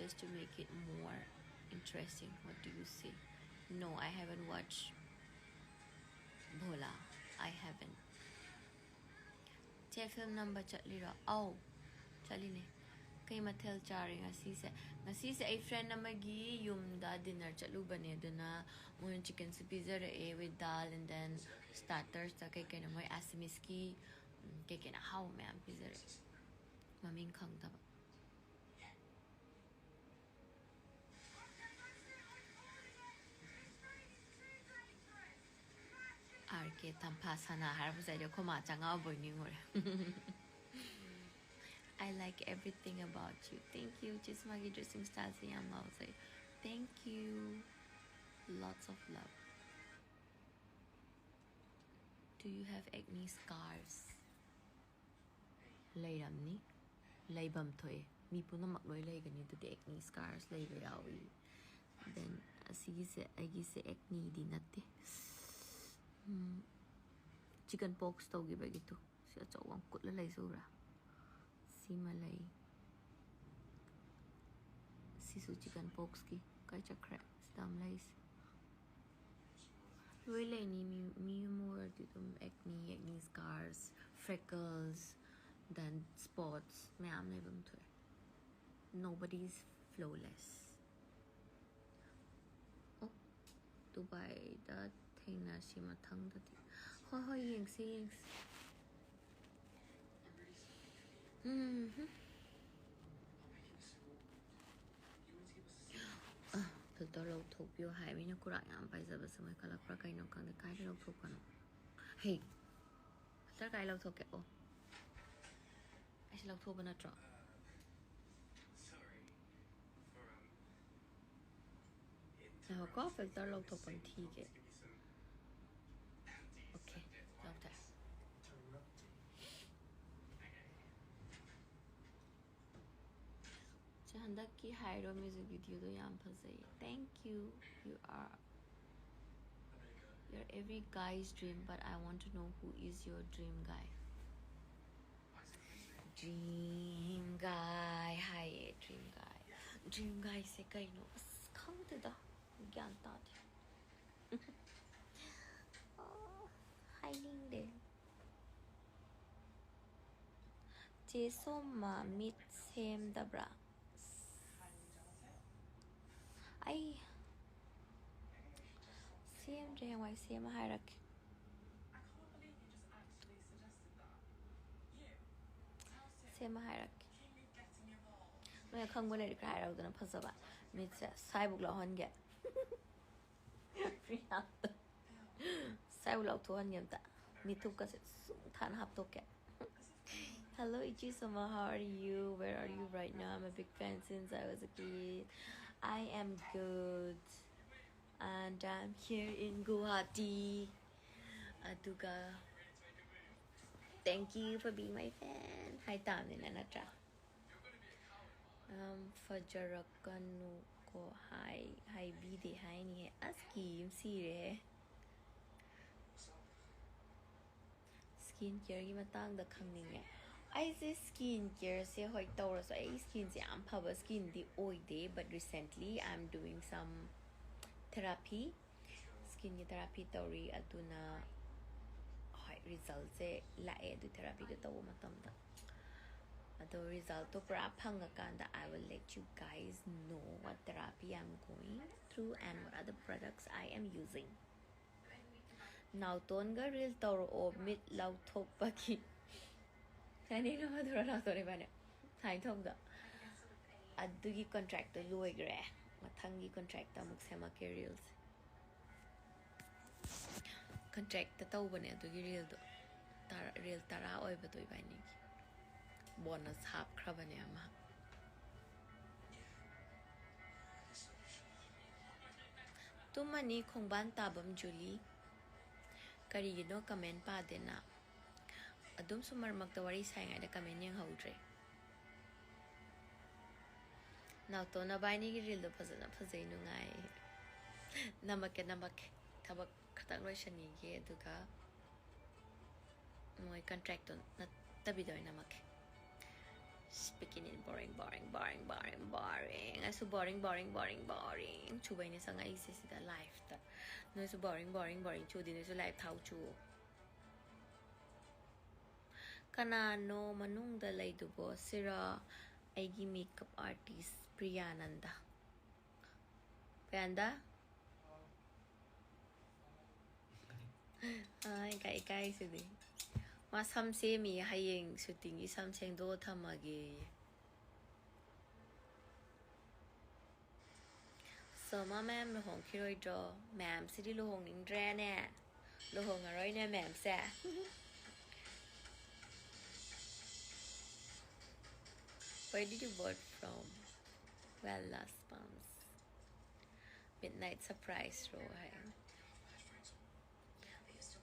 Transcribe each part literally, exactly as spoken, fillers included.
Just to make it more interesting, what do you say? No, I haven't watched Bhola. I haven't. ꯆꯦ, film ꯅꯝꯕ ꯆꯠꯂꯤꯔꯣ? ꯑꯧ, ꯆꯠꯂꯤꯅꯦ꯫ ꯀꯩ ꯃꯊꯦꯜ ꯆꯥꯔꯦ ꯉꯁꯤꯁꯦ? ꯉꯁꯤꯁꯦ ꯑꯩ friend ꯑꯃꯒꯤ ꯌꯨꯝꯗ dinner ꯆꯠꯂꯨꯕꯅꯦ, ꯑꯗꯨꯅ ꯃꯣꯏꯅ chickenꯁꯨ ꯄꯤꯖꯔꯛꯑꯦ, with dal and then startersꯇ ꯀꯩ ꯀꯩꯅꯣ ꯃꯣꯏ Assamese ꯀꯤ, ꯎꯝ, ꯀꯩ ꯀꯩꯅꯣ ꯑꯍꯥꯎꯕ ꯃꯌꯥꯝ ꯄꯤꯖꯔꯛꯑꯦ, ꯃꯃꯤꯡ ꯈꯪꯗꯕ꯫ ꯑꯥꯔ ꯀꯦ ꯇꯝꯐꯥ ꯁꯅꯥ ꯍꯥꯏꯔꯛꯄꯁꯦ ꯑꯩꯗꯤ ꯑꯩꯈꯣꯏ ꯃꯥ ꯆꯉꯥꯎꯕꯣꯏ ꯅꯤꯡꯉꯨꯔꯦ꯫ I like everything about you. Thank you. ꯆꯤꯁꯃꯥꯒꯤ dressing styleꯁꯦ ꯌꯥꯝ ꯉꯥꯎꯖꯩ꯫ Thank you. Lots of love. Do you have acne scars? ꯂꯩꯔꯝꯅꯤ꯫ ꯂꯩꯐꯝ ꯊꯣꯛꯑꯦ꯫ ꯃꯤ ꯄꯨꯝꯅꯃꯛ ꯂꯣꯏ ꯂꯩꯒꯅꯤ ꯑꯗꯨꯗꯤ꯫ Acne scars ꯂꯩꯕ ꯌꯥꯎꯏ꯫ Then ꯑꯁꯤꯒꯤꯁꯦ ꯑꯩꯒꯤꯁꯦ acneꯗꯤ ꯅꯠꯇꯦ꯫ ꯎꯝ, chicken pox ꯇꯧꯈꯤꯕꯒꯤꯗꯣ꯫ ꯁꯤ ꯑꯆꯧꯕ ꯑꯃ ꯀꯨꯠꯂ ꯂꯩꯁꯦ ꯎꯕ꯭ꯔꯥ? ꯁꯤꯃ ꯂꯩ꯫ ꯁꯤꯁꯨ chicken poxꯀꯤ꯫ ꯀꯥꯏ ꯆꯠꯈ꯭ꯔꯦ? ꯁꯤꯗ ꯑꯃ ꯂꯩꯁꯦ꯫ ꯂꯣꯏ ꯂꯩꯅꯤ꯫ ꯃꯤ, ꯃꯤ ꯑꯃ ꯑꯣꯏꯔꯗꯤ ꯑꯗꯨꯝ acne, acne scars, freckles, then spots ꯃꯌꯥꯝ ꯂꯩꯕꯝ ꯊꯣꯛꯑꯦ꯫ Nobody is flawless. ꯑꯣ, ꯗꯨꯕꯥꯏꯗ ꯊꯦꯡꯅꯁꯤ ꯃꯊꯪꯗꯗꯤ꯫ ꯍꯣꯏ, ꯍꯣꯏ, ꯌꯦꯡꯁꯤ, ꯌꯦꯡꯁꯤ꯫ ꯎꯝ꯫ ꯑ, filter ꯂꯧꯊꯣꯛꯄꯤꯌꯣ ꯍꯥꯏ꯫ ꯃꯤꯅ ꯈꯨꯔꯥꯛ ꯌꯥꯝ ꯄꯥꯏꯖꯕꯁꯦ ꯃꯣꯏ ꯈꯜꯂꯛꯄ꯭ꯔꯥ ꯀꯩꯅꯣ ꯈꯪꯗꯦ꯫ ꯀꯥꯏꯗ ꯂꯧꯊꯣꯛꯄꯅꯣ? ꯍꯦ, filter ꯀꯥꯏ ꯂꯧꯊꯣꯛꯀꯦ? ꯑꯣ, ꯑꯩꯁꯦ ꯂꯧꯊꯣꯛꯄ ꯅꯠꯇ꯭ꯔꯣ? ꯉꯥꯏꯈꯣꯀꯣ, filter ꯂꯧꯊꯣꯛꯄ ꯑꯃ ꯊꯤꯒꯦ꯫ Okay, ꯂꯧꯊꯣꯛꯑꯦ꯫ ꯆꯦ, ꯍꯟꯗꯛꯀꯤ ꯍꯥꯏꯔꯣ music videoꯗꯣ ꯌꯥꯝ ꯐꯖꯩ꯫ Thank you. You are, you're every guy's dream, but I want to know who is your dream guy. Dream guy ꯍꯥꯏꯌꯦ, dream guy꯫ ꯗ꯭ꯔꯤꯝ ꯒꯥꯏꯁꯦ ꯀꯩꯅꯣ? ꯑꯁ, ꯈꯪꯗꯦꯗ, ꯒ꯭ꯌꯥꯟ ꯇꯥꯗꯦ꯫ ꯑꯥ, ꯍꯥꯏꯅꯤꯡꯗꯦ꯫ ꯆꯦ ꯁꯣꯝꯃ ꯃꯤꯠ ꯁꯦꯝꯗꯕ꯭ꯔꯥ? ꯑꯩ ꯁꯦꯝꯗ꯭ꯔꯦ, ꯍꯌꯦꯡꯋꯥꯏ ꯁꯦꯝꯃ ꯍꯥꯏꯔꯛꯀꯦ꯫ ꯁꯦꯝꯃ ꯍꯥꯏꯔꯛꯀꯦ꯫ ꯅꯣꯏ ꯑꯈꯪꯕ ꯂꯩꯔꯗꯤ ꯈꯔ ꯍꯥꯏꯔꯛꯎꯗꯅ, ꯐꯖꯕ꯫ ꯃꯤꯠꯁꯦ ꯁ꯭ꯋꯥꯏꯕꯨꯛ ꯂꯧꯍꯟꯒꯦ꯫ ꯄ꯭ꯔꯤꯌꯥꯗꯣ꯫ ꯁ꯭ꯋꯥꯏꯕꯨꯛ ꯂꯧꯊꯣꯛꯍꯟꯒꯦ ꯑꯝꯇ꯫ ꯃꯤꯊꯨꯞꯀꯁꯦ ꯁꯨꯝ ꯊꯥꯅ ꯍꯥꯞꯇꯣꯛꯀꯦ꯫ Hello, Ichi Soma. How are you? Where are you right now? I'm a big fan since I was a kid. I am good. And I'm here in Guwahati. ꯑꯗꯨꯒ, thank you for being my fan. ꯍꯥꯏ ꯇꯥꯕꯅꯤꯅ, ꯅꯠꯇ꯭ꯔꯥ? ꯌꯥꯝ ꯐꯖꯔꯛꯀꯅꯨꯀꯣ꯫ ꯍꯥꯏ, ꯍꯥꯏꯕꯤꯗꯦ ꯍꯥꯏꯅꯤꯍꯦ꯫ ꯑꯁ, ꯀꯤ ꯑꯃ ꯁꯤꯔꯦꯍꯦ꯫ Skin ꯀꯤꯌꯔꯒꯤ ꯃꯇꯥꯡꯗ ꯈꯪꯅꯤꯡꯉꯦ꯫ ꯑꯩꯁꯦ ꯁ꯭ꯀꯤꯟ ꯀꯤꯌꯔꯁꯦ, ꯍꯣꯏ, ꯇꯧꯔꯁꯨ ꯑꯩ ꯁ꯭ꯀꯤꯟꯁꯦ ꯌꯥꯝ ꯐꯕ ꯁ꯭ꯀꯤꯟꯗꯤ ꯑꯣꯏꯗꯦ, but recently I am doing some therapy. ꯁ꯭ꯀꯤꯟꯒꯤ ꯊꯦꯔꯥꯄꯤ ꯇꯧꯔꯤ, ꯑꯗꯨꯅ, ꯍꯣꯏ, ꯔꯤꯖꯜꯁꯦ ꯂꯥꯛꯑꯦ ꯑꯗꯨ ꯊꯦꯔꯥꯄꯤꯗꯣ ꯇꯧꯕ ꯃꯇꯝꯗ꯫ ꯑꯗꯣ ꯔꯤꯖꯜꯇꯣ ꯄꯨꯔꯥ ꯐꯪꯉꯀꯥꯟꯗ I will let you guys know what therapy I'm going through and what are the products I am using. ꯅꯥꯎꯇꯣꯟꯒ ꯔꯤꯜ ꯇꯧꯔꯛꯑꯣ, ꯃꯤꯠ ꯂꯧꯊꯣꯛꯄꯒꯤ꯫ ꯍꯥꯏꯅꯤꯡꯅ ꯃꯗꯨꯔ ꯅꯥꯎꯇꯣꯟ ꯏꯕꯥꯅꯤ ꯁꯥꯏ ꯊꯣꯡꯗ꯫ ꯑꯗꯨꯒꯤ ꯀꯣꯟꯇ꯭ꯔꯦꯛꯇꯣ ꯂꯣꯏꯈ꯭ꯔꯦ꯫ ꯃꯊꯪꯒꯤ ꯀꯣꯟꯇ꯭ꯔꯦꯛꯇ ꯑꯃꯨꯛ ꯁꯦꯝꯃꯛꯀꯦ ꯔꯤꯜꯁꯦ꯫ ꯀꯣꯟꯇ꯭ꯔꯦꯛꯇ ꯇꯧꯕꯅꯦ ꯑꯗꯨꯒꯤ ꯔꯤꯜꯗꯣ꯫ ꯇꯔꯥ, ꯔꯤꯜ ꯇꯔꯥ ꯑꯣꯏꯕꯗꯣ ꯏꯕꯥꯅꯤꯒꯤ꯫ ꯕꯣꯅꯁ ꯍꯥꯞꯈ꯭ꯔꯕꯅꯦ ꯑꯃ꯫ ꯇꯨꯝꯃꯅꯤ ꯈꯣꯡꯕꯥꯟ ꯇꯥꯕꯝ ꯖꯨꯂꯤ꯫ ꯀꯔꯤꯒꯤꯅꯣ ꯀꯃꯦꯟ ꯄꯥꯗꯦꯅ? ꯑꯗꯨꯝꯁꯨ ꯃꯔꯛ ꯃꯔꯛꯇ ꯋꯥꯔꯤ ꯁꯥꯏꯉꯩꯗ ꯀꯃꯦꯟ ꯌꯦꯡꯍꯧꯗ꯭ꯔꯦ꯫ ꯅꯥꯎꯇꯣꯟ ꯅꯕꯥꯏꯅꯤꯒꯤ ꯔꯤꯜꯗꯣ ꯐꯖꯅ ꯐꯖꯩ, ꯅꯨꯡꯉꯥꯏ꯫ ꯅꯝꯃꯛꯀꯦ, ꯅꯝꯃꯛꯀꯦ꯫ ꯊꯕꯛ ꯈꯇꯪ ꯂꯣꯏꯁꯟꯈꯤꯒꯦ, ꯑꯗꯨꯒ ꯃꯣꯏ ꯀꯟꯇ꯭ꯔꯦꯛꯇꯣ ꯅꯠꯇꯕꯤꯗ ꯑꯣꯏꯅ ꯅꯝꯃꯛꯀꯦ꯫ Speaking in boring, boring, boring, boring, boring. ꯁꯨ boring boring boring boring ꯆꯨꯕꯩꯅꯦ ꯆꯪꯉꯛꯏꯁꯦ ꯁꯤꯗ live ꯇ꯫ ꯅꯣꯏꯁꯨ boring boring boring ꯆꯨꯗꯤ ꯅꯣꯏꯁꯨ live ꯊꯥꯎ ꯆꯨ꯫ ꯀꯅꯥꯅꯣ ꯃꯅꯨꯡꯗ ꯂꯩꯗꯨꯕꯣ? ꯁꯤꯔ ꯑꯩꯒꯤ makeup artist ꯄ꯭ꯔꯤꯌꯥꯅꯟꯗ꯫ ꯄ꯭ꯔꯤꯌꯥꯅꯟꯗ? ꯑꯥ, ꯏꯀꯥꯏ, ꯏꯀꯥꯏꯁꯤꯗꯤ꯫ ꯃꯥ ꯁꯝ ꯁꯦꯝꯃꯤ, ꯍꯌꯦꯡ shooting ꯒꯤ ꯁꯝ ꯁꯦꯡꯗꯣꯛꯑ ꯊꯝꯃꯒꯦꯌꯦ꯫ So, ꯃꯥ ꯃꯌꯥꯝ ꯂꯨꯍꯣꯡꯈꯤꯔꯣꯏꯗ꯭ꯔꯣ? ꯃꯌꯥꯝꯁꯤꯗꯤ ꯂꯨꯍꯣꯡꯅꯤꯡꯗ꯭ꯔꯦꯅꯦ꯫ ꯂꯨꯍꯣꯡꯉꯔꯣꯏꯅꯦ ꯃꯌꯥꯝꯁꯦ꯫ Where did you bought from? Well, Las Palmas. Midnight surprise ꯔꯣ ꯍꯥꯏ꯫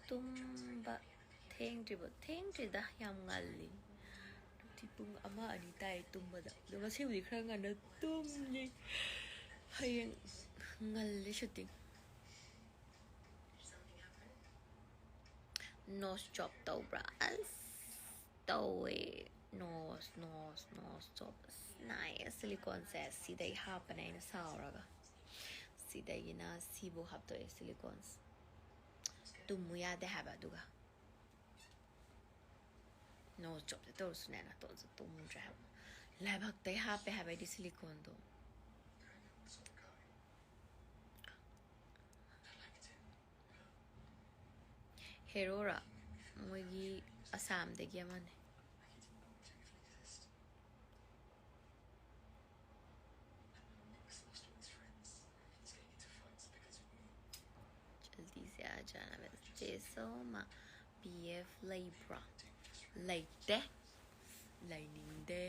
ꯇꯨꯝꯕ ꯊꯦꯡꯗ꯭ꯔꯤꯕꯣ? ꯊꯦꯡꯗ꯭ꯔꯤꯗ, ꯌꯥꯝ ꯉꯜꯂꯤ꯫ ꯍꯧꯖꯤꯛ ꯄꯨꯡ ꯑꯃ ꯑꯅꯤ ꯇꯥꯏ ꯇꯨꯝꯕꯗ꯫ ꯑꯗꯣ ꯉꯁꯤꯕꯨꯗꯤ ꯈꯔ ꯉꯟꯅ ꯇꯨꯝꯅꯤ꯫ ꯍꯌꯦꯡ ꯉꯜꯂꯤ shooting꯫ Nose job ꯇꯧꯕ꯭ꯔꯥ? ꯑꯁ, ꯇꯧꯋꯦ꯫ Nose, nose, nose job꯫ ꯑꯁ, ꯅꯥꯏꯌꯦ siliconeꯁꯦ꯫ ꯁꯤꯗꯩ ꯍꯥꯞꯄꯅꯦ ꯑꯩꯅ ꯁꯥꯎꯔꯒ꯫ ꯁꯤꯗꯒꯤꯅ ꯁꯤꯕꯨ ꯍꯥꯞꯇꯣꯛꯑꯦ siliconeꯁꯦ꯫ ꯇꯨꯝꯃꯨ ꯌꯥꯗꯦ ꯍꯥꯏꯕ ꯑꯗꯨꯒ꯫ Nose jobꯁꯦ ꯇꯧꯔꯁꯨꯅꯦ, ꯅꯥꯇꯣꯟꯁꯦ ꯇꯨꯝꯗ꯭ꯔꯦ ꯍꯥꯏꯕ꯫ ꯂꯥꯏꯕꯛꯇꯩ ꯍꯥꯞꯄꯦ ꯍꯥꯏꯕ ꯑꯩꯗꯤ siliconeꯗꯣ꯫ Heroꯔꯣ? ꯃꯣꯏꯒꯤ ꯑꯁꯥꯝꯗꯒꯤ ꯑꯃꯅꯦ꯫ ꯖꯜꯗꯤꯁꯦ ꯑꯆꯥꯅꯕ ꯆꯦ ꯁꯣꯃꯥ, BF ꯂꯩꯕ꯭ꯔꯣ? ꯂꯩꯇꯦ꯫ ꯂꯩꯅꯤꯡꯗꯦ꯫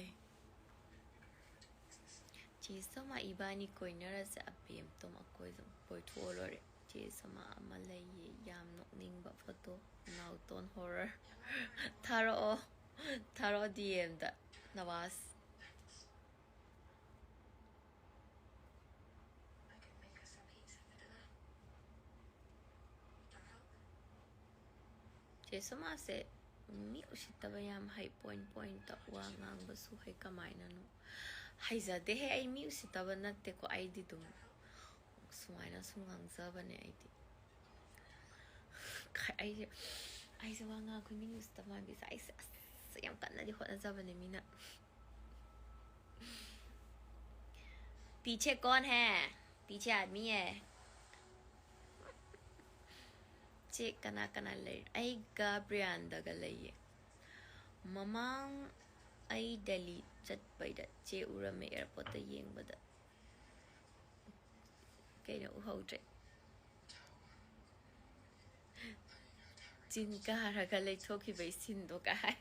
ꯆꯦ ꯁꯣꯃꯥ, ꯏꯕꯥꯅꯤ ꯀꯣꯏꯅꯔꯁꯦ꯫ ꯑꯕꯦꯝꯇꯣꯝ ꯑꯀꯣꯏ ꯑꯗꯨꯝ ꯀꯣꯏꯊꯣꯛꯑ ꯂꯣꯏꯔꯦ꯫ ꯆꯦ ꯁꯣꯃꯥ, ꯑꯃ ꯂꯩꯌꯦ ꯌꯥꯝ ꯅꯣꯛꯅꯤꯡꯕ photo, ꯅꯥꯎꯇꯣꯟ horror꯫ ꯊꯥꯔꯛꯑꯣ꯫ ꯊꯥꯔꯛꯑꯣ DMꯗ꯫ ꯅꯋꯥꯖ꯫ ꯆꯦ ꯁꯣꯃꯥꯁꯦ ꯃꯤ ꯎꯁꯤꯠꯇꯕ ꯌꯥꯝ ꯍꯩ, point pointꯇ ꯋꯥ ꯉꯥꯡꯕꯁꯨ ꯍꯩ꯫ ꯀꯃꯥꯏꯅꯅꯣ? ꯍꯩꯖꯗꯦꯍꯦ, ꯑꯩ ꯃꯤ ꯎꯁꯤꯠꯇꯕ ꯅꯠꯇꯦꯀꯣ, ꯑꯩꯗꯤ ꯑꯗꯨꯝ ꯁꯨꯃꯥꯏꯅ ꯁꯨꯝ ꯉꯥꯡꯖꯕꯅꯦ ꯑꯩꯗꯤ꯫ ꯑꯩꯁꯦ ꯑꯩꯁꯦ ꯋꯥ ꯉꯥꯡꯈꯣꯏ ꯃꯤ ꯎꯁꯤꯠꯇꯕ ꯃꯥꯟꯕꯤꯁꯦ ꯑꯩꯁꯦ ꯑꯁ ꯌꯥꯝ ꯀꯟꯅꯗꯤ ꯍꯣꯠꯅꯖꯕꯅꯦ ꯃꯤꯅ꯫ पीछे कौन है? पीछे आदमी है। ꯆꯦ ꯀꯅꯥ ꯀꯅꯥ ꯂꯩ? ꯑꯩꯒ ꯄ꯭ꯔꯤꯌꯥꯟꯗꯒ ꯂꯩꯌꯦ꯫ ꯃꯃꯥꯡ ꯑꯩ ꯗꯦꯜꯂꯤ ꯆꯠꯄꯩꯗ ꯆꯦ ꯎꯔꯝꯃꯦ ꯑꯦꯌꯥꯔꯄꯣꯔꯠꯇ ꯌꯦꯡꯕꯗ꯫ ꯀꯩꯅꯣ ꯎꯍꯧꯗ꯭ꯔꯦ꯫ ꯆꯤꯟ ꯀꯥꯔꯒ ꯂꯩꯊꯣꯛꯈꯤꯕꯩ ꯁꯤꯟꯗꯣ ꯀꯥꯏ꯫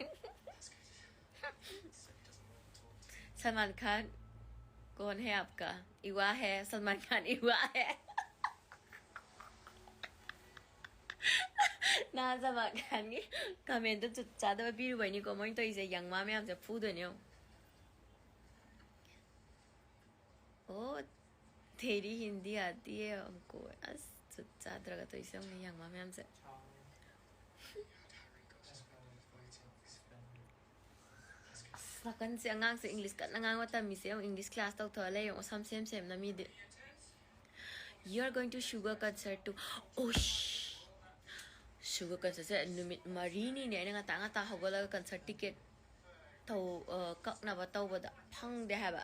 सलमान खान कौन है आपका? युवा है, सलमान खान युवा है। ꯅꯍꯥꯟ ꯁꯜꯃꯥꯟ ꯈꯥꯟꯒꯤ ꯀꯃꯦꯟꯗꯣ ꯆꯨꯠ ꯆꯥꯗꯕ ꯄꯤꯔꯨꯕꯩꯅꯤꯀꯣ ꯃꯣꯏꯅ ꯇꯧꯔꯤꯁꯦ꯫ ꯌꯪꯃꯥ ꯃꯌꯥꯝꯁꯦ ꯐꯨꯗꯣꯏꯅꯦ ꯌꯦꯡꯉꯣ꯫ ओ, तेरी हिंदी आती है हमको। ꯑꯁ ꯆꯨꯠ ꯆꯥꯗ꯭ꯔꯒ ꯇꯧꯔꯤꯁꯦ ꯌꯦꯡꯉꯣ ꯌꯪꯃꯥ ꯃꯌꯥꯝꯁꯦ꯫ ꯑꯁ ꯅꯥꯀꯟꯁꯦ ꯑꯉꯥꯡꯁꯦ ꯏꯪꯂꯤꯁ ꯀꯟꯅ ꯉꯥꯡꯕ ꯇꯝꯃꯤꯁꯦ ꯌꯦꯡꯉꯣ꯫ ꯏꯪꯂꯤꯁ ꯀ꯭ꯂꯥꯁ ꯇꯧꯊꯣꯛꯑ ꯂꯩ ꯌꯦꯡꯉꯣ꯫ ꯁꯝ ꯁꯦꯝ ꯁꯦꯝꯅ ꯃꯤꯗꯤ꯫ You are going to Suga concert too. ꯑꯣꯁ! ꯁꯨꯒꯥ ꯀꯟꯁꯔꯠꯁꯦ ꯅꯨꯃꯤꯠ ꯃꯔꯤꯅꯤꯅꯦ ꯑꯩꯅ ꯉꯟꯇꯥ ꯉꯟꯇꯥ ꯍꯧꯒꯠꯂꯒ ꯀꯟꯁꯔꯠ ꯇꯤꯀꯦꯠ ꯇꯧ, ꯑ, ꯀꯛꯅꯕ ꯇꯧꯕꯗ ꯐꯪꯗꯦ ꯍꯥꯏꯕ꯫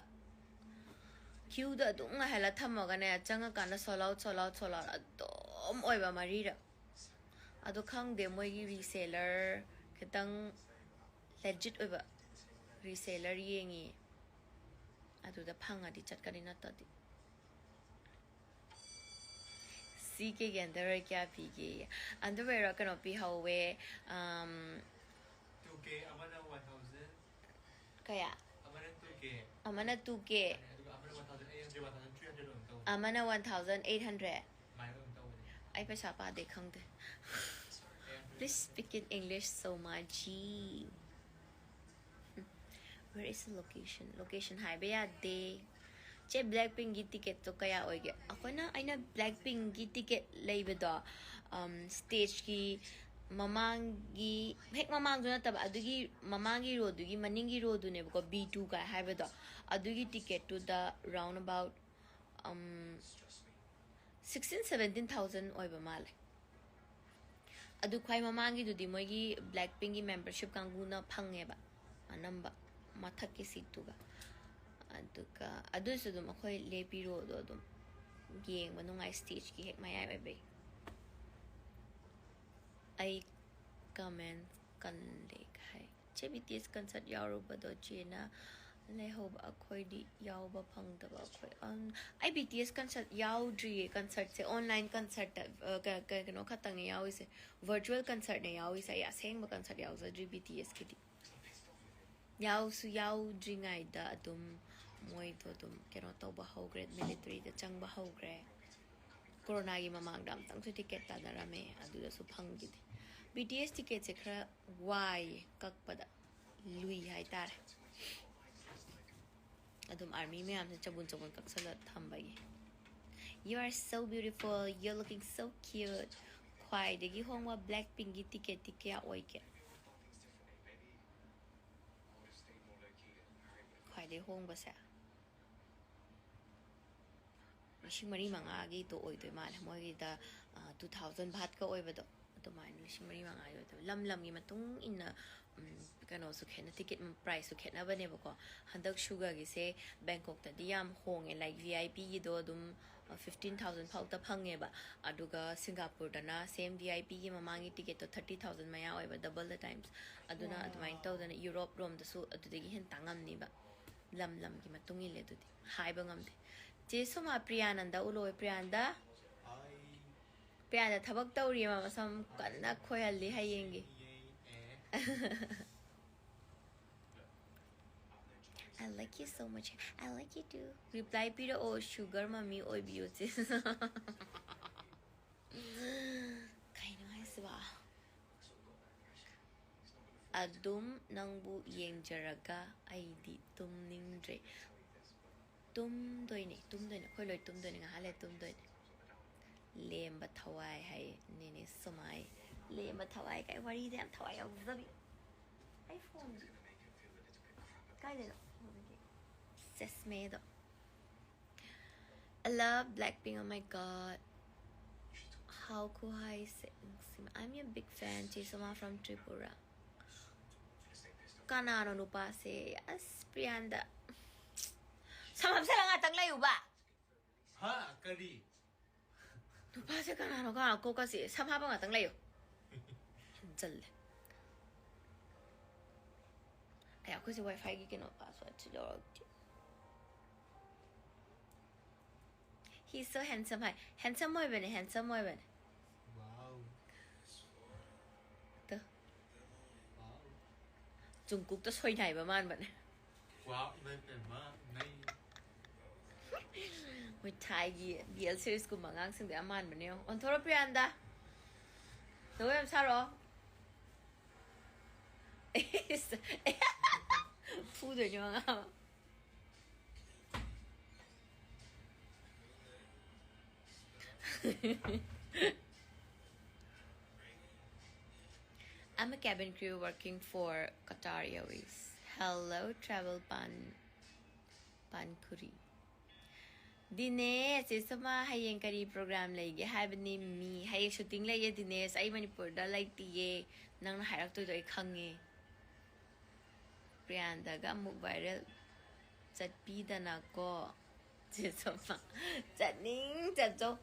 ꯀ꯭ꯌꯨꯗ ꯑꯗꯨꯝ ꯉꯥꯏꯍꯜꯂ ꯊꯝꯃꯒꯅꯦ, ꯆꯪꯉꯀꯥꯟꯗ sold out, sold out, sold out ꯑꯗꯨꯝ ꯑꯣꯏꯕ ꯃꯔꯤꯔꯛ꯫ ꯑꯗꯣ ꯈꯪꯗꯦ, ꯃꯣꯏꯒꯤ reseller ꯈꯤꯇꯪ legit ꯑꯣꯏꯕ reseller ꯌꯦꯡꯉꯤ꯫ ꯑꯗꯨꯗ ꯐꯪꯉꯗꯤ ꯆꯠꯀꯅꯤ, ꯅꯠꯇ꯭ꯔꯗꯤ꯫ ꯁꯤ ꯀꯦꯒꯤ underwear ꯀꯌꯥ ꯄꯤꯒꯦ? Underwearꯔꯣ? ꯀꯩꯅꯣ ꯄꯤꯍꯧꯋꯦ, ꯑꯝ, ꯇꯨ ꯀꯦ ꯑꯃꯅ ꯋꯥꯟ ꯊꯥꯎꯖꯟ꯫ ꯀꯌꯥ? ꯑꯃꯅ ꯇꯨ ꯀꯦ꯫ ꯑꯃꯅ ꯇꯨ ꯀꯦ꯫ ꯑꯗꯨꯒ ꯑꯃꯅ one thousand eight hundred, one thousand three hundred ꯑꯣꯏꯅ ꯇꯧꯕꯅꯦ꯫ ꯑꯃꯅ ꯋꯥꯟ ꯊꯥꯎꯖꯟ ꯑꯩꯠ ꯍꯟꯗ꯭ꯔꯦꯗ꯫ ꯑꯗꯨꯃꯥꯏꯅ ꯑꯣꯏꯅ ꯇꯧꯕꯅꯦ꯫ ꯑꯩ ꯄꯩꯁꯥ ꯄꯥꯗꯦ, ꯈꯪꯗꯦ꯫ Please speak in English so much. Where is the location? Location ꯍꯥꯏꯕ ꯌꯥꯗꯦ꯫ ꯆꯦ, ꯕ꯭ꯂꯦꯛ ꯄꯤꯡꯒꯤ ꯇꯤꯀꯦꯠꯇꯣ ꯀꯌꯥ ꯑꯣꯏꯒꯦ? ꯑꯩꯈꯣꯏꯅ, ꯑꯩꯅ ꯕ꯭ꯂꯦꯛ ꯄꯤꯡꯒꯤ ꯇꯤꯀꯦꯠ ꯂꯩꯕꯗꯣ, ꯎꯝ, ꯁ꯭ꯇꯦꯖꯀꯤ, ꯃꯃꯥꯡꯒꯤ, ꯍꯦꯛ ꯃꯃꯥꯡꯗꯨ ꯅꯠꯇꯕ, ꯑꯗꯨꯒꯤ ꯃꯃꯥꯡꯒꯤ ꯔꯣꯗꯨꯒꯤ ꯃꯅꯤꯡꯒꯤ ꯔꯣꯗꯨꯅꯦꯕꯀꯣ, ꯕꯤ ꯇꯨ ꯀꯥꯏ ꯍꯥꯏꯕꯗꯣ꯫ ꯑꯗꯨꯒꯤ ꯇꯤꯀꯦꯠꯇꯨꯗ round about, um, sixteen seventeen thousand ꯑꯣꯏꯕ ꯃꯥꯜꯂꯦ꯫ ꯑꯗꯨ ꯈ꯭ꯋꯥꯏ ꯃꯃꯥꯡꯒꯤꯗꯨꯗꯤ ꯃꯣꯏꯒꯤ ꯕ꯭ꯂꯦꯛ ꯄꯤꯡꯒꯤ membership ꯀꯥꯡꯕꯨꯅ ꯐꯪꯉꯦꯕ, ꯑꯅꯝꯕ ꯃꯊꯛꯀꯤ ꯁꯤꯠꯇꯨꯒ꯫ ꯑꯗꯨꯒ ꯑꯗꯨꯁꯨ ꯑꯗꯨꯝ ꯑꯩꯈꯣꯏ ꯂꯦꯞꯄꯤꯔꯣꯗꯣ ꯑꯗꯨꯝ ꯌꯦꯡꯕ ꯅꯨꯡꯉꯥꯏ, stageꯀꯤ ꯍꯦꯛ ꯃꯌꯥꯏ ꯑꯣꯏꯕꯩ꯫ ꯑꯩ comment ꯀꯜꯂꯦ ꯍꯥꯏ꯫ ꯆꯦ, ꯕꯤ ꯇꯤ ꯑꯦꯁ concert ꯌꯥꯎꯔꯨꯕꯗꯣ ꯆꯦꯅ ꯂꯩꯍꯧꯕ, ꯑꯩꯈꯣꯏꯗꯤ ꯌꯥꯎꯕ ꯐꯪꯗꯕ꯫ ꯑꯩꯈꯣꯏ, ꯑꯝ, ꯑꯩ ꯕꯤ ꯇꯤ ꯑꯦꯁ concert ꯌꯥꯎꯗ꯭ꯔꯤꯌꯦ꯫ Concertꯁꯦ online concertꯇ, ꯑ, ꯀ-, ꯀ-, ꯀꯩꯅꯣ ꯈꯛꯇꯪꯅꯦ ꯌꯥꯎꯔꯤꯁꯦ, virtual concertꯅꯦ ꯌꯥꯎꯔꯤꯁꯦ꯫ ꯑꯩ ꯑꯁꯦꯡꯕ concert ꯌꯥꯎꯖꯗ꯭ꯔꯤ ꯕꯤ ꯇꯤ ꯑꯦꯁꯀꯤꯗꯤ꯫ ꯌꯥꯎꯁꯨ ꯌꯥꯎꯗ꯭ꯔꯤꯉꯩꯗ ꯑꯗꯨꯝ ꯃꯣꯏꯗꯣ ꯑꯗꯨꯝ ꯀꯩꯅꯣ ꯇꯧꯕ ꯍꯧꯈ꯭ꯔꯦ, militaryꯗ ꯆꯪꯕ ꯍꯧꯈ꯭ꯔꯦ꯫ ꯀꯣꯔꯣꯅꯥꯒꯤ ꯃꯃꯥꯡꯗ ꯑꯃꯨꯛꯇꯪꯁꯨ ꯇꯤꯀꯦꯠ ꯇꯥꯟꯅꯔꯝꯃꯦ, ꯑꯗꯨꯗꯁꯨ ꯐꯪꯈꯤꯗꯦ꯫ ꯕꯤ ꯇꯤ ꯑꯦꯁ ꯇꯤꯀꯦꯠꯁꯦ ꯈꯔ ꯋꯥꯏꯌꯦ ꯀꯛꯄꯗ, ꯂꯨꯏ ꯍꯥꯏꯇꯥꯔꯦ꯫ ꯑꯗꯨꯝ ꯑꯥꯔꯃꯤ ꯃꯌꯥꯝꯁꯦ ꯆꯕꯨꯟ ꯆꯕꯨꯟ ꯀꯛꯁꯜꯂ ꯊꯝꯕꯒꯤ꯫ You are so beautiful, you're looking so cute. ꯈ꯭ꯋꯥꯏꯗꯒꯤ ꯍꯣꯡꯕ ꯕ꯭ꯂꯦꯛ ꯄꯤꯡꯒꯤ ꯇꯤꯀꯦꯠꯇꯤ ꯀꯌꯥ ꯑꯣꯏꯒꯦ? ꯈ꯭ꯋꯥꯏꯗꯒꯤ ꯍꯣꯡꯕꯁꯦ ꯂꯤꯁꯤꯡ ꯃꯔꯤ ꯃꯉꯥꯒꯤꯗꯣ ꯑꯣꯏꯗꯣꯏ ꯃꯥꯜꯂꯦ꯫ ꯃꯣꯏꯒꯤꯗ, ꯑ, two thousand ꯚꯥꯠꯀ ꯑꯣꯏꯕꯗꯣ, ꯑꯗꯨꯃꯥꯏꯅ ꯂꯤꯁꯤꯡ ꯃꯔꯤ ꯃꯉꯥꯒꯤ ꯑꯣꯏꯗꯣꯏꯕ꯫ ꯂꯝ ꯂꯝꯒꯤ ꯃꯇꯨꯡ ꯏꯟꯅ, ꯎꯝ, ꯀꯩꯅꯣꯁꯨ ꯈꯦꯠꯅ, ꯇꯤꯀꯦꯠ priceꯁꯨ ꯈꯦꯠꯅꯕꯅꯦꯕꯀꯣ꯫ ꯍꯟꯗꯛ ꯁꯨꯒꯔꯒꯤꯁꯦ ꯕꯦꯡꯀꯣꯛꯇꯗꯤ ꯌꯥꯝ ꯍꯣꯡꯉꯦ, like, ꯚꯤ ꯑꯥꯏ ꯄꯤꯒꯤꯗꯣ ꯑꯗꯨꯝ, ꯑ, fifteen thousand ꯐꯥꯎꯇ ꯐꯪꯉꯦꯕ꯫ ꯑꯗꯨꯒ ꯁꯤꯡꯒꯥꯄꯨꯔꯗꯅ same ꯚꯤ ꯑꯥꯏ ꯄꯤꯒꯤ ꯃꯃꯥꯡꯒꯤ ꯇꯤꯀꯦꯠꯇꯣ thirty thousand ꯃꯌꯥ ꯑꯣꯏꯕ, double the times꯫ ꯑꯗꯨꯅ ꯑꯗꯨꯃꯥꯏꯅ ꯇꯧꯗꯅ ꯌꯨꯔꯣꯞ ꯔꯣꯝꯗꯁꯨ ꯑꯗꯨꯗꯒꯤ ꯍꯦꯟꯅ ꯇꯥꯡꯉꯝꯅꯤꯕ꯫ ꯂꯝ ꯂꯝꯒꯤ ꯃꯇꯨꯡ ꯏꯜꯂꯦ ꯑꯗꯨꯗꯤ꯫ ꯍꯥꯏꯕ ꯉꯝꯗꯦ꯫ ꯆꯦ ꯁꯣꯃꯥ, ꯄ꯭ꯔꯤꯌꯥꯅꯟꯗ ꯎꯠꯂꯣ꯫ ꯄ꯭ꯔꯤꯌꯥꯅꯟꯗ, ꯄ꯭ꯔꯤꯌꯥꯅꯟꯗ ꯊꯕꯛ ꯇꯧꯔꯤ, ꯃꯥ ꯃꯁꯝ ꯀꯟꯅ ꯈꯣꯏꯍꯜꯂꯤ ꯍꯌꯦꯡꯒꯤ꯫ I like you so much. I like you too. Reply ꯄꯤꯔꯛꯑꯣ, sugar mommy ꯑꯣꯏꯕꯤꯌꯨ ꯆꯦ꯫ ꯀꯩꯅꯣ ꯍꯥꯏꯁꯤꯕꯣ? ꯑꯗꯨꯝ ꯅꯪꯕꯨ ꯌꯦꯡꯖꯔꯒ ꯑꯩꯗꯤ ꯇꯨꯝꯅꯤꯡꯗ꯭ꯔꯦ꯫ ꯇꯨꯝꯗꯣꯏꯅꯦ, ꯇꯨꯝꯗꯣꯏꯅꯦ, ꯑꯩꯈꯣꯏ ꯂꯣꯏ ꯇꯨꯝꯗꯣꯏꯅꯦ, ꯉꯥꯏꯍꯥꯛ ꯂꯩ ꯇꯨꯝꯗꯣꯏꯅꯦ꯫ ꯂꯦꯝꯕ ꯊꯋꯥꯏ ꯍꯥꯏꯌꯦ ꯅꯦꯅꯦ ꯁꯣꯃꯥꯏ꯫ ꯂꯦꯝꯕ ꯊꯋꯥꯏ ꯀꯥꯏ ꯋꯥꯔꯤꯗ ꯌꯥꯝ ꯊꯋꯥꯏ ꯌꯥꯎꯖꯕꯤ꯫ ꯑꯩ ꯐꯣꯟꯁꯦ ꯀꯥꯏꯗꯅꯣ? ꯆꯦꯁꯃꯦꯗꯣ꯫ I love Blackpink, oh my god. How cool ꯍꯥꯏꯁꯦ ꯅꯨꯡꯁꯤꯃ꯫ I'm a big fan, ꯆꯦ ꯁꯣꯃꯥ from Tripura. ꯀꯅꯥꯅꯣ ꯅꯨꯄꯥꯁꯦ? ꯑꯁ, ꯄ꯭ꯔꯤꯌꯥꯟꯗ꯫ ꯁꯝ ꯍꯥꯞꯆꯜꯂ ꯉꯥꯛꯇꯪ ꯂꯩꯌꯨꯕ꯫ ꯍꯥ? ꯀꯔꯤ? ꯅꯨꯄꯥꯁꯦ ꯀꯅꯥꯅꯣ? ꯀꯅꯥ ꯀꯣꯛꯀꯁꯦ ꯁꯝ ꯍꯥꯞꯄ ꯉꯥꯛꯇꯪ ꯂꯩꯌꯨ꯫ ꯍꯦꯟꯖꯜꯂꯦ꯫ ꯑꯩ ꯑꯩꯈꯣꯏꯁꯦ ꯋꯥꯏ ꯐꯥꯏꯒꯤ ꯀꯩꯅꯣ ꯄꯥꯁꯋꯥꯔꯗꯁꯤ ꯂꯧꯔꯛꯇꯦ꯫ He's so handsome ꯍꯥꯏ꯫ Handsome ꯑꯣꯏꯕꯅꯦ, handsome ꯑꯣꯏꯕꯅꯦ꯫ Wow. ꯇꯨ꯫ Wow. ꯖꯨꯡꯀꯨꯛꯇ ꯁꯣꯏꯅꯥꯏꯕ ꯃꯥꯟꯕꯅꯦ꯫ Wow, ꯏꯃꯥꯏ ꯄꯦꯝꯃ, ꯅꯩ꯫ ꯃꯣꯏ ꯊꯥꯏꯒꯤ ꯕꯤ ꯑꯦꯜ ꯁꯤꯔꯤꯁꯀꯨꯝꯕ ꯑꯉꯥꯡꯁꯤꯡꯗꯣ ꯌꯥꯝ ꯃꯥꯟꯕꯅꯦ ꯌꯦꯡꯉꯣ꯫ ꯑꯣꯟꯊꯣꯔꯛꯑꯣ ꯄ꯭ꯔꯤꯌꯥꯟꯗ꯫ ꯖꯒꯣꯏ ꯌꯥꯝ ꯁꯥꯔꯛꯑꯣ꯫ ꯐꯨꯗꯣꯏꯅꯦ ꯃꯉꯥ ꯑꯃ꯫ I'm a cabin crew working for Qatar Airways. Hello, travel pan, pankuri. ꯗꯤꯅꯦꯁ, ꯆꯦ ꯁꯣꯃꯥ, ꯍꯌꯦꯡ ꯀꯔꯤ program ꯂꯩꯒꯦ ꯍꯥꯏꯕꯅꯤ ꯃꯤ? ꯍꯌꯦꯡ shooting ꯂꯩꯌꯦ ꯗꯤꯅꯦꯁ꯫ ꯑꯩ ꯃꯅꯤꯄꯨꯔꯗ ꯂꯩꯇꯤꯌꯦ꯫ ꯅꯪꯅ ꯍꯥꯏꯔꯛꯇꯣꯏꯗꯣ ꯑꯩ ꯈꯪꯉꯦ꯫ ꯄ꯭ꯔꯤꯌꯥꯟꯗꯒ ꯑꯃꯨꯛ viral ꯆꯠꯄꯤꯗꯅꯀꯣ꯫ ꯆꯦ ꯁꯣꯃꯥ, ꯆꯠꯅꯤꯡ ꯆꯠꯆꯧ꯫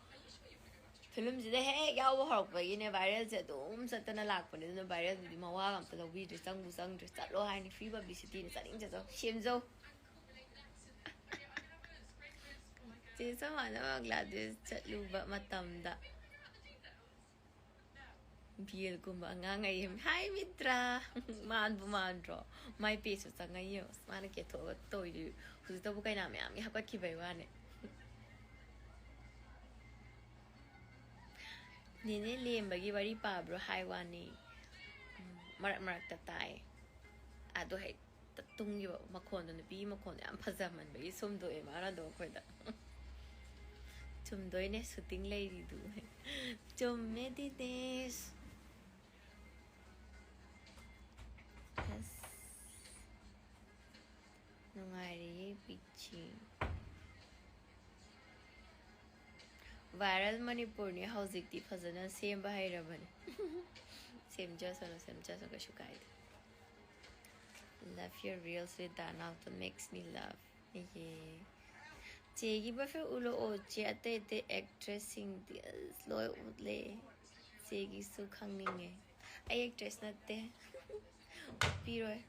ꯐꯤꯂꯝꯁꯤꯗ ꯍꯦꯛ ꯌꯥꯎꯕ ꯍꯧꯔꯛꯄꯒꯤꯅꯦ viralꯁꯦ ꯑꯗꯨꯝ ꯆꯠꯇꯅ ꯂꯥꯛꯄꯅꯦ꯫ ꯑꯗꯨꯅ viralꯗꯨꯗꯤ ꯃꯋꯥꯒ ꯑꯝꯇ ꯂꯧꯕꯤꯗ꯭ꯔꯦ, ꯆꯪꯕꯨ ꯆꯪꯗ꯭ꯔꯦ꯫ ꯆꯠꯂꯣ ꯍꯥꯏꯅꯤ, free publicityꯅꯤ, ꯆꯠꯅꯤꯡ ꯆꯠꯆꯧ, ꯁꯦꯝꯖꯧ꯫ ꯆꯦ ꯁꯣꯃꯥꯅ ꯕꯪꯒ꯭ꯂꯥꯗꯦꯁ ꯆꯠꯂꯨꯕ ꯃꯇꯝꯗ ꯕꯤ ꯑꯦꯜꯒꯨꯝꯕ ꯑꯉꯥꯡ ꯑꯩ, ꯍꯥꯏ ꯃꯤꯇ꯭ꯔꯥ꯫ ꯃꯥꯟꯕꯨ ꯃꯥꯟꯗ꯭ꯔꯣ? ꯃꯥꯏ pageꯁꯨ ꯆꯪꯉ ꯌꯦꯡꯉꯣ꯫ ꯃꯥꯅ ꯀꯦꯊꯣꯛꯑꯒ ꯇꯧꯔꯤ꯫ ꯍꯧꯖꯤꯛꯇꯕꯨ ꯀꯩꯅꯥ ꯃꯌꯥꯝꯒꯤ ꯍꯥꯞꯀꯠꯈꯤꯕꯩ ꯋꯥꯅꯦ꯫ ꯅꯦꯅꯦ ꯂꯦꯝꯕꯒꯤ ꯋꯥꯔꯤ ꯄꯥꯕ꯭ꯔꯣ ꯍꯥꯏ ꯋꯥꯅꯤ꯫ ꯎꯝ, ꯃꯔꯛ ꯃꯔꯛꯇ ꯇꯥꯏ꯫ ꯑꯗꯣ ꯍꯦꯛꯇ ꯇꯨꯝꯈꯤꯕ ꯃꯈꯣꯟꯗꯣ, ꯅꯨꯄꯤꯒꯤ ꯃꯈꯣꯟꯗꯣ ꯌꯥꯝ ꯐꯖꯃꯟꯕꯒꯤ ꯁꯨꯝꯗꯣꯛꯑꯦ ꯃꯥꯅ ꯑꯗꯨꯝ ꯑꯩꯈꯣꯏꯗ꯫ ꯆꯨꯝꯗꯣꯏꯅꯦ, shooting ꯂꯩꯔꯤꯗꯨ꯫ ꯆꯨꯝꯃꯦ ꯗꯤꯅꯦꯁ꯫ ꯅꯨꯡꯉꯥꯏꯔꯤꯌꯦ ꯄꯤꯆꯤ꯫ Viral ꯃꯅꯤꯄꯨꯔꯅꯤ ꯍꯧꯖꯤꯛꯇꯤ ꯐꯖꯅ ꯁꯦꯝꯕ ꯍꯩꯔꯕꯅꯤ꯫ ꯁꯦꯝꯖꯁꯅꯨ, ꯁꯦꯝꯖꯁꯅꯨ, ꯀꯩꯁꯨ ꯀꯥꯏꯗꯦ꯫ Love your reels with Donald makes me love. ꯌꯦ꯫ ꯆꯦꯒꯤ boyfriend ꯎꯠꯂꯛꯑꯣ꯫ ꯆꯦ ꯑꯇꯩ ꯑꯇꯩ actressꯁꯤꯡꯗꯤ ꯑꯁ ꯂꯣꯏ ꯎꯠꯂꯦ꯫ ꯆꯦꯒꯤꯁꯨ ꯈꯪꯅꯤꯡꯉꯦ꯫ ꯑꯩ actress ꯅꯠꯇꯦ꯫ ꯎꯠꯄꯤꯔꯣꯏ꯫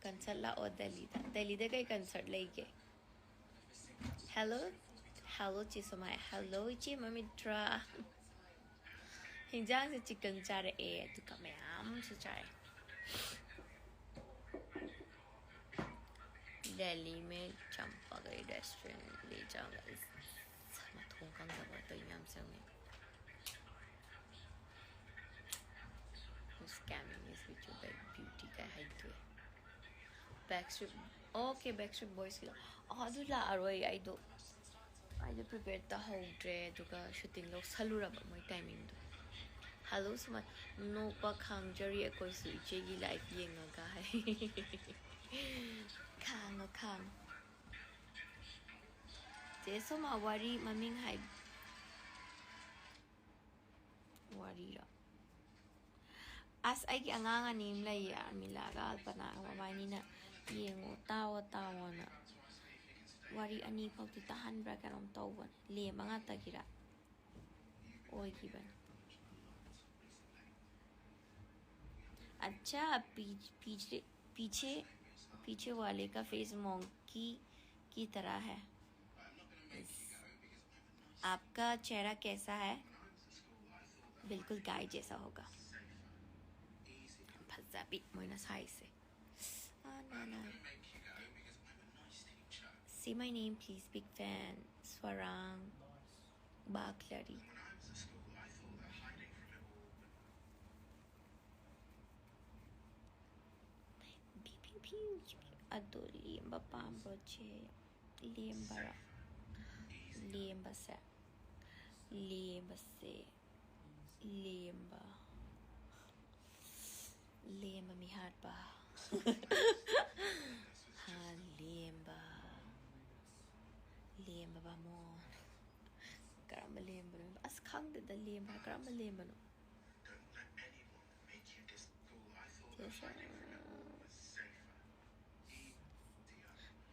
Concert ꯂꯥꯛꯑꯣ ꯗꯦꯜꯂꯤꯗ꯫ ꯗꯦꯜꯂꯤꯗ ꯀꯩ concert ꯂꯩꯒꯦ? Hello, hello ꯆꯦ ꯁꯣꯃꯥꯏ꯫ Hello ꯏꯆꯦ ꯃꯃꯤꯇ꯭ꯔꯥ꯫ ꯍꯤꯟꯖꯥꯡꯁꯦ chicken ꯆꯥꯔꯛꯑꯦ, ꯑꯗꯨꯒ ꯃꯌꯥꯝꯁꯨ ꯆꯥꯔꯦ꯫ ꯗꯦꯜꯂꯤ ꯃꯦ ꯆꯝꯄꯥꯒꯩ restaurant ꯂꯩ ꯆꯥꯕ꯫ ꯃꯊꯣꯡ ꯈꯪꯗꯕ ꯑꯇꯩ ꯃꯌꯥꯝ ꯆꯪꯉꯦ꯫ Scamming is with your bad beauty ꯀꯥꯏ ꯍꯥꯏꯗꯣꯛꯑꯦ꯫ Backstreet, okay, Backstreet Boysꯀꯤꯗꯣ꯫ ꯑꯣ, ꯑꯗꯨ ꯂꯥꯛꯑꯔꯣꯏ꯫ ꯑꯩꯗꯣ, ꯑꯩꯗꯣ prepare ꯇꯧꯍꯧꯗ꯭ꯔꯦ, ꯑꯗꯨꯒ shooting ꯂꯧꯁꯜꯂꯨꯔꯕ ꯃꯣꯏ timingꯗꯣ꯫ Hello ꯁꯨꯃꯟ, ꯅꯣꯛꯄ ꯈꯥꯡꯖꯔꯤ ꯑꯩꯈꯣꯏꯁꯨ ꯏꯆꯦꯒꯤ live ꯌꯦꯡꯉꯒ ꯍꯥꯏ꯫ ꯈꯥꯡꯉꯣ, ꯈꯥꯡꯉꯣ꯫ ꯆꯦ ꯁꯣꯃꯥ, ꯋꯥꯔꯤ ꯃꯃꯤꯡ ꯍꯥꯏ꯫ ꯋꯥꯔꯤꯔꯣ? ꯑꯁ, ꯑꯩꯒꯤ ꯑꯉꯥꯡ ꯑꯅꯤ ꯑꯃ ꯂꯩꯌꯦ, ꯑꯔꯃꯤꯂꯥꯒ ꯑꯜꯄꯅꯥꯒ, ꯃꯕꯥꯅꯤꯅ "ꯌꯦꯡꯉꯣ, ꯇꯥꯎꯑꯣ, ꯇꯥꯎꯑꯣꯅ" ꯋꯥꯔꯤ ꯑꯅꯤ ꯐꯥꯎꯗꯤ ꯇꯥꯍꯟꯕ꯭ꯔꯥ ꯀꯩꯅꯣꯝ ꯇꯧꯕꯅꯦ꯫ ꯂꯦꯝꯕ ꯉꯥꯛꯇꯒꯤꯔ ꯑꯣꯏꯈꯤꯕꯅꯦ꯫ अच्छा, पीछे पीछे वाले का face monkey की तरह है। आपका चेहरा कैसा है? बिल्कुल गाय जैसा होगा। ꯐꯖꯕꯤ ꯃꯣꯏꯅ ꯁꯥꯏꯁꯦ꯫ ꯑꯥ, ꯅꯥ, ꯅꯥ꯫ Say my name, please, big fan. ꯁ꯭ꯋꯥꯔꯥꯡ ꯕꯥꯛꯂꯔꯤ꯫ ꯄꯤꯎ, ꯄꯤꯎ, ꯄꯤꯎ, ꯄꯤꯎ꯫ ꯑꯗꯣ ꯂꯦꯝꯕ ꯄꯥꯝꯕ꯭ꯔꯣ, ꯆꯦ? ꯂꯦꯝꯕꯔꯣ? ꯂꯦꯝꯕꯁꯦ, ꯂꯦꯝꯕꯁꯦ, ꯂꯦꯝꯕ, ꯂꯦꯝꯕ ꯃꯤꯍꯥꯠꯄ꯫ ꯍꯥ, ꯂꯦꯝꯕ꯫ ꯂꯦꯝꯕ ꯕꯥꯃꯣꯟ꯫ ꯀꯔꯝꯕ ꯂꯦꯝꯕꯅꯣ? ꯑꯁ, ꯈꯪꯗꯦꯗ, ꯂꯦꯝꯕ ꯍꯥꯏ, ꯀꯔꯝꯕ ꯂꯦꯝꯕꯅꯣ?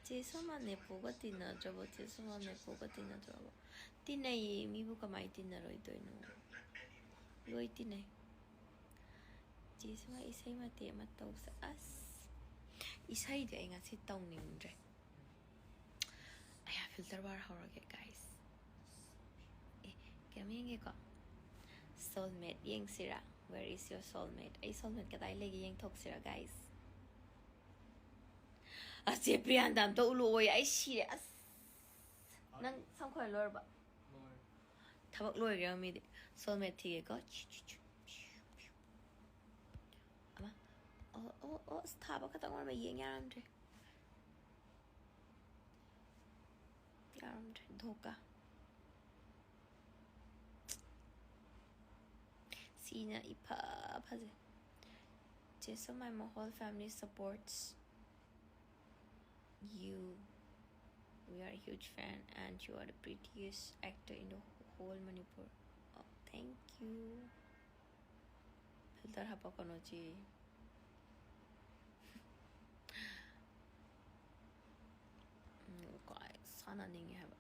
ꯆꯦ ꯁꯣꯃꯥ ꯅꯦꯄꯣꯒ ꯇꯤꯟꯅꯗ꯭ꯔꯕꯣ? ꯆꯦ ꯁꯣꯃꯥ ꯅꯦꯄꯣꯒ ꯇꯤꯟꯅꯗ꯭ꯔꯕꯣ? ꯇꯤꯟꯅꯩꯌꯦ, ꯃꯤꯕꯨ ꯀꯃꯥꯏ ꯇꯤꯟꯅꯔꯣꯏꯗꯣꯏꯅꯣ? ꯂꯣꯏ ꯇꯤꯟꯅꯩ꯫ ꯆꯦ ꯁꯣꯃꯥ, ꯏꯁꯩ ꯃꯇꯦꯛ ꯑꯃ ꯇꯧꯁꯦ꯫ ꯑꯁ, ꯏꯁꯩꯗꯤ ꯑꯩ ꯉꯁꯤ ꯇꯧꯅꯤꯡꯗ꯭ꯔꯦ꯫ ꯑꯩ filter ꯋꯥꯔ ꯍꯧꯔꯒꯦ, guys꯫ ꯑꯦ, ꯀꯩꯅꯣꯝ ꯌꯦꯡꯒꯦꯀꯣ꯫ Soulmate ꯌꯦꯡꯁꯤꯔꯥ? Where is your soulmate? ꯑꯩ soulmate ꯀꯗꯥꯏ ꯂꯩꯒꯦ ꯌꯦꯡꯊꯣꯛꯁꯤꯔꯥ, guys? ꯑꯁ, ꯆꯦ ꯄ꯭ꯔꯤꯌꯥꯟꯗ ꯑꯝꯇ ꯎꯠꯂꯛꯑꯣꯌꯦ꯫ ꯑꯩ ꯁꯤꯔꯦ꯫ ꯑꯁ, ꯅꯪ ꯁꯝ ꯈꯣꯏ ꯂꯣꯏꯔꯕ? ꯂꯣꯏꯔꯦ꯫ ꯊꯕꯛ ꯂꯣꯏꯒ꯭ꯔꯦ ꯃꯤꯗꯤ꯫ Soulmate ꯊꯤꯒꯦꯀꯣ꯫ ꯑꯃ꯫ ꯑꯣ, ꯑꯣ, ꯑꯣ, ꯑꯁ, ꯊꯥꯕ ꯈꯛꯇꯪ ꯑꯣꯏꯔꯝꯃꯦ, ꯌꯦꯡ ꯌꯥꯔꯝꯗ꯭ꯔꯦ꯫ ꯌꯥꯔꯝꯗ꯭ꯔꯦ꯫ ꯙꯣꯀꯥ꯫ ꯁꯤꯅ ꯏꯐ ꯐꯖꯩ꯫ ꯆꯦ ꯁꯣꯃꯥꯏ, my whole family supports you. We are a huge fan and you are the prettiest actor in the whole Manipur. Oh, thank you. Filter ꯍꯥꯄꯛꯀꯅꯣ ꯆꯦ꯫ ꯎꯝ, ꯀꯥꯏ ꯁꯥꯟꯅꯅꯤꯡꯉꯦ ꯍꯥꯏꯕ꯫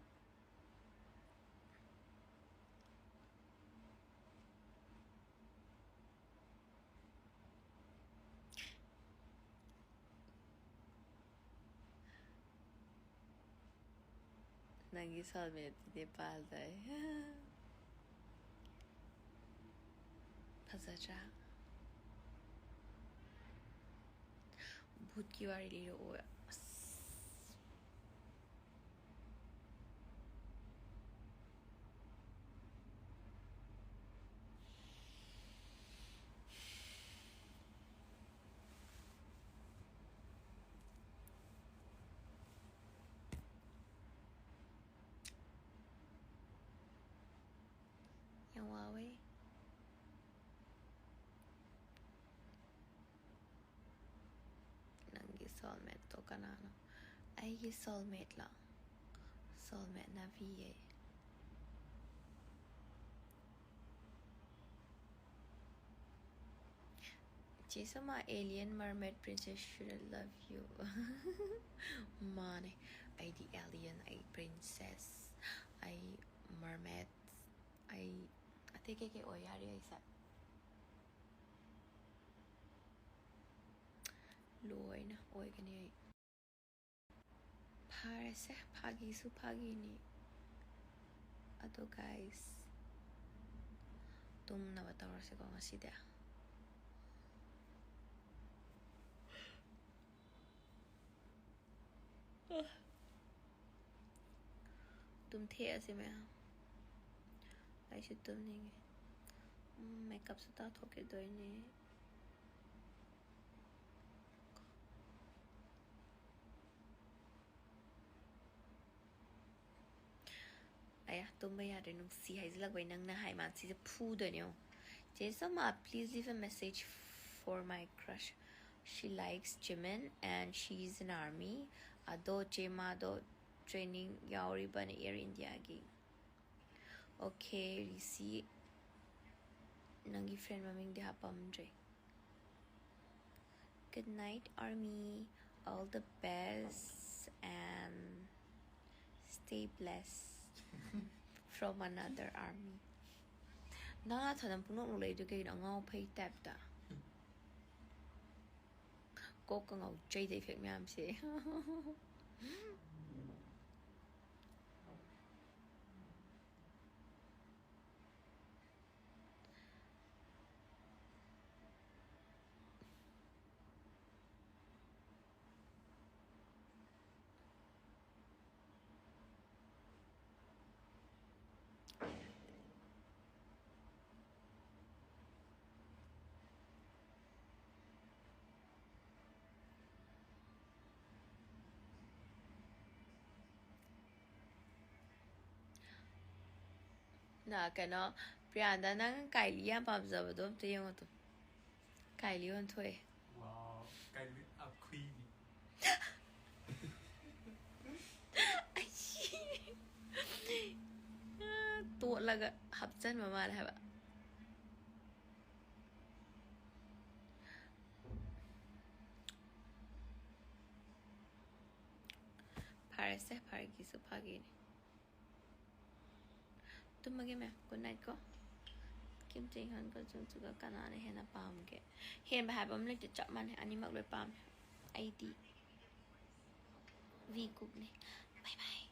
ꯅꯪꯒꯤ soulmateꯇꯤ ꯅꯦꯄꯥꯜꯗ꯫ ꯐꯖꯗ꯭ꯔꯥ? ꯚꯨꯠꯀꯤ ꯋꯥꯔꯤ ꯂꯤꯔꯛꯑꯣ꯫ ꯑꯁ꯫ ꯌꯥꯝ ꯋꯥꯋꯦ꯫ ꯀꯅꯥꯅꯣ? ꯑꯩꯒꯤ soulmate ꯂꯣ? Soulmate ꯅ ꯄꯤꯌꯦ꯫ ꯆꯦ ꯁꯣꯃꯥ, alien mermaid princess shouldn't love you꯫ ꯃꯥꯅꯦ꯫ ꯑꯩꯗꯤ alien, ꯑꯩ princess, ꯑꯩ mermaid, ꯑꯩ ꯑꯇꯩ ꯀꯩꯀꯩ ꯑꯣꯏ ꯌꯥꯔꯤ ꯑꯩꯁꯦ? ꯂꯣꯏꯅ ꯑꯣꯏꯒꯅꯤ ꯑꯩ꯫ ꯐꯥꯔꯁꯦ, ꯐꯥꯒꯤꯁꯨ ꯐꯥꯒꯤꯅꯤ꯫ ꯑꯗꯣ guys, ꯇꯨꯝꯅꯕ ꯇꯧꯔꯁꯦꯀꯣ ꯉꯁꯤꯗꯤ꯫ ꯇꯨꯝꯊꯦꯛꯑꯁꯤ ꯃꯌꯥꯝ꯫ ꯑꯩꯁꯨ ꯇꯨꯝꯅꯤꯡꯉꯦ꯫ ꯎꯝ, makeupꯁꯨ ꯇꯥꯊꯣꯛꯈꯤꯗꯣꯏꯅꯦ꯫ ꯑꯌꯥ, ꯇꯨꯝꯕ ꯌꯥꯗ꯭ꯔꯦ꯫ ꯅꯨꯡꯁꯤ ꯍꯥꯏꯖꯤꯜꯂꯛꯄꯩ ꯅꯪꯅ ꯍꯥꯏ ꯃꯥꯟ ꯁꯤꯁꯦ ꯐꯨꯗꯣꯏꯅꯦ ꯌꯦꯡꯉꯣ꯫ ꯆꯦ ꯁꯣꯃꯥ, please leave a message for my crush. She likes Jimin and she is an army. ꯑꯗꯣ ꯆꯦ ꯃꯥꯗꯣ training ꯌꯥꯎꯔꯤꯕꯅꯦ Air Indiaꯒꯤ꯫ Okay, ꯔꯤꯁꯤ, ꯅꯪꯒꯤ friend ꯃꯃꯤꯡꯗꯤ ꯍꯥꯞꯄꯝꯗ꯭ꯔꯦ꯫ Good night, army. All the best and stay blessed from another army. ꯅꯪ ꯅꯊꯟꯗ ꯄꯨꯡꯅꯣꯛ ꯅꯣꯛꯂꯛꯏꯗꯣ ꯀꯩꯒꯤꯅꯣ? ꯑꯉꯥꯎ ꯐꯩ typeꯇ꯫ ꯀꯣꯛꯀ ꯉꯥꯎꯖꯩꯗ effect ꯃꯌꯥꯝꯁꯦ꯫ ꯅ ꯀꯩꯅꯣ, ꯄ꯭ꯔꯤꯌꯥꯟꯗ, ꯅꯪ ꯀꯥꯏꯂꯤ ꯌꯥꯝ ꯄꯥꯝꯖꯕꯗꯣ ꯑꯝꯇ ꯌꯦꯡꯉꯣ ꯇꯨ꯫ ꯀꯥꯏꯂꯤ ꯑꯣꯟꯊꯣꯛꯑꯦ꯫ Wow, ꯀꯥꯏꯂꯤ ꯑꯈꯨꯏꯅꯤ꯫ ꯍꯥꯞꯆꯟꯕ ꯃꯥꯜꯂꯦ ꯍꯥꯏꯕ꯫ ꯐꯔꯦꯁꯦ, ꯐꯔꯒꯤꯁꯨ ꯐꯥꯒꯤꯅꯤ꯫ ꯇꯨꯝꯃꯒꯦ ꯃꯦꯝ, good night ꯀꯣ꯫ ꯀꯤꯝ ꯆꯦꯡ ꯍꯟꯒ ꯆꯨꯝꯆꯨꯒ ꯀꯅꯥꯅ ꯍꯦꯟꯅ ꯄꯥꯝꯒꯦ? ꯍꯦꯟꯕ ꯍꯥꯏꯕ ꯑꯃ ꯂꯩꯇꯦ, ꯆꯞ ꯃꯥꯟꯅꯩ, ꯑꯅꯤꯃꯛ ꯂꯣꯏ ꯄꯥꯝꯃꯦ꯫ ꯑꯩꯗꯤ ꯚꯤ ꯀꯨꯛꯅꯦ꯫ ꯕꯥꯏ ꯕꯥꯏ꯫